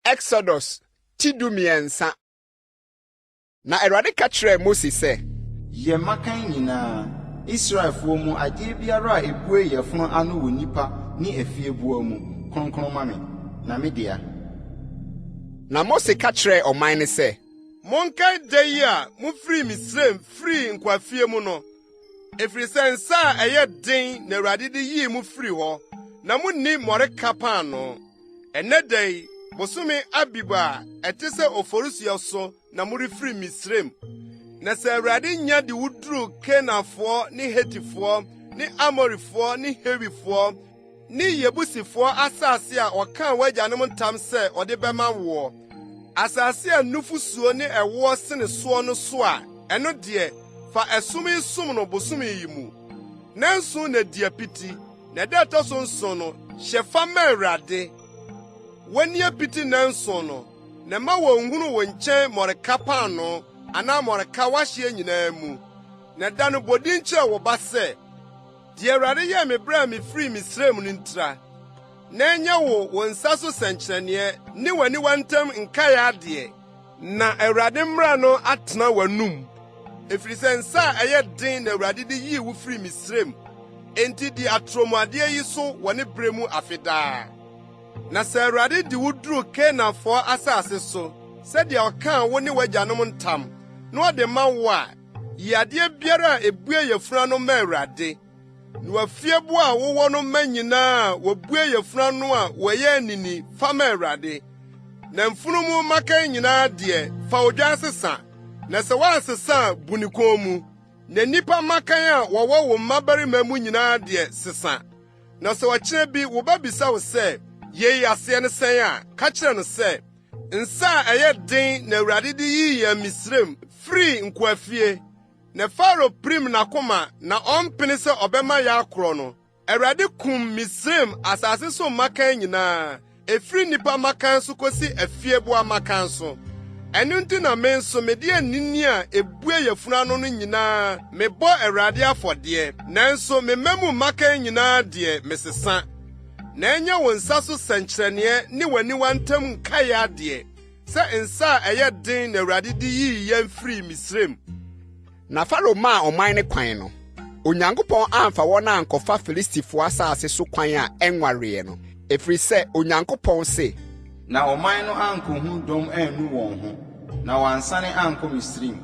Exodus ti 13. Na Awurade ka kyerɛɛ Mose sɛ. Yɛ mmakan nyinaa, Israelfoɔ mu adeɛ biara a ɛbue yafunu ano wɔ nnipa ne afieboa mu, kronkron ma me, na me dea. Na Mose ka kyerɛɛ ɔman no sɛ. Monkae da yi a mufirii Misraim firii nkoafie mu no, efiri sɛ nsa a ɛyɛ den na Awurade de yii mo firii hɔ, na munni mmɔreka paanoo. Ɛnnɛ da yi, bosome Abib a ɛte sɛ Oforisuo so na morefiri Misraim. Na sɛ Awurade nya de wo duru Kanaanfoɔ ne Hetifoɔ ne Amorifoɔ ne Hewifoɔ ne Yebusifoɔ asase a ɔkaa w'agyanom ntam sɛ ɔde bɛma woɔ, asase a nufusuo ne ɛwoɔ sene soɔ no so a, ɛno deɛ, fa ɛsom yi som no bosome yi mu. Nnanson na di apiti, na da a ɛtɔ so nson no, hyɛ fa ma Awurade. Wonni apiti nnanson no, na mma wonnhunu wo nkyɛn mmɔreka paanoo anaa mmɔreka w'ahyeɛ nyinaa mu. Na da no bɔ din kyerɛ wo ba sɛ, ‘Deɛ Awurade yɛɛ me bere a mifirii Misraim no ntira.’ Na ɛnyɛ wo wo nsa so nsɛnkyerɛnne ne w'aniwa ntam nkae adeɛ, na Awurade mmara no atena w'anom. Ɛfiri sɛ nsa a ɛyɛ den na Awurade de yii wo firii Misraim. Enti di atorɔmuadeɛ yi so wɔ ne bere mu afe daa. Na sɛ Awurade de wo duru Kanaanfoɔ asase so sɛdeɛ ɔkaa wo ne w'agyanom ntam na ɔde ma wo a, yi adeɛ biara a ebue yafunu ano ma Awurade. Na w'afieboa a wowɔ no mma nyinaa a wobue yafunu ano a wɔyɛ anini fa ma Awurade. Na mfunumu mmakan nyinaa deɛ, fa odwan sesa, na sɛ woansesa a, bu ne kɔn mu. Na nnipa mmakan a wɔwɔ wo mmabarima mu nyinaa deɛ, sesa. Na sɛ ɔkyena bi wo ba bisa wo sɛ, ‘Yei aseɛ ne sɛn’ a, ka kyerɛ no sɛ, ‘Nsa a ɛyɛ den na Awurade de yii yɛn Misraim firii nkoafie. Na Farao pirim n'akoma na ɔmpene sɛ ɔbɛma yɛakorɔ no, Awurade kum Misraim asase so mmakan nyinaa, ɛfiri nnipa mmakan so kosi afieboa mmakan so. Ɛno nti na me nso mede anini a ebue yafunu ano no nyinaa mebɔ Awurade afɔdeɛ, nanso me mma mu mmakan nyinaa deɛ, mesesa. Na ɛnyɛ wo nsa so sɛnkyerɛnneɛ ne w'aniwa ntam nkae adeɛ, sɛ nsa a ɛyɛ den na Awurade de yii yɛn firii Misraim. Na Farao maa ɔman no kwan no, Onyankopɔn amfa wɔn ankɔfa Filistifoɔ asase so kwan a ɛnwareɛ no, ɛfiri sɛ Onyankopɔn se. Na ɔman no ankɔhu dɔm annu wɔn ho, na wɔansane ankɔ Misraim.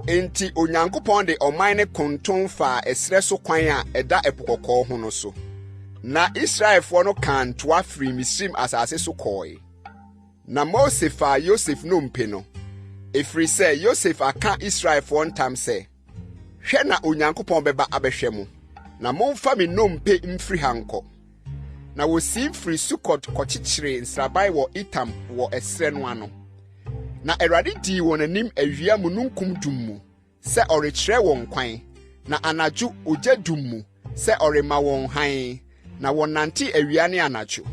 Enti Onyankopɔn de ɔman no konton faa ɛserɛ so kwan a ɛda Ɛpo Kɔkɔɔ ho no so. Na Israelfoɔ no kaa ntoa firii Misraim asase so kɔɔe. Na Mose faa Yosef nnompe no, ɛfiri sɛ Yosef aka Israelfoɔ ntam sɛ, Hwɛ na Onyankopɔn bɛba abɛhwɛ mo, na momfa me nnompe mfiri ha nkɔ. Na wosiim firii Sukot kɔkyekyeree nsraban wɔ Etam wɔ ɛserɛ no ano. Na Awurade dii wɔn anim awia mununkum dum mu sɛ ɔrekyerɛ wɔn kwan, na anadwo ogya dum mu sɛ ɔrema wɔn hann, na wɔnante awia ne anadwo.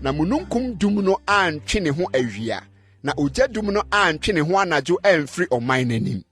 Na mununkum dum no antwe ne ho awia, na ogya dum no antwe ne ho anadwo amfiri ɔman no anim.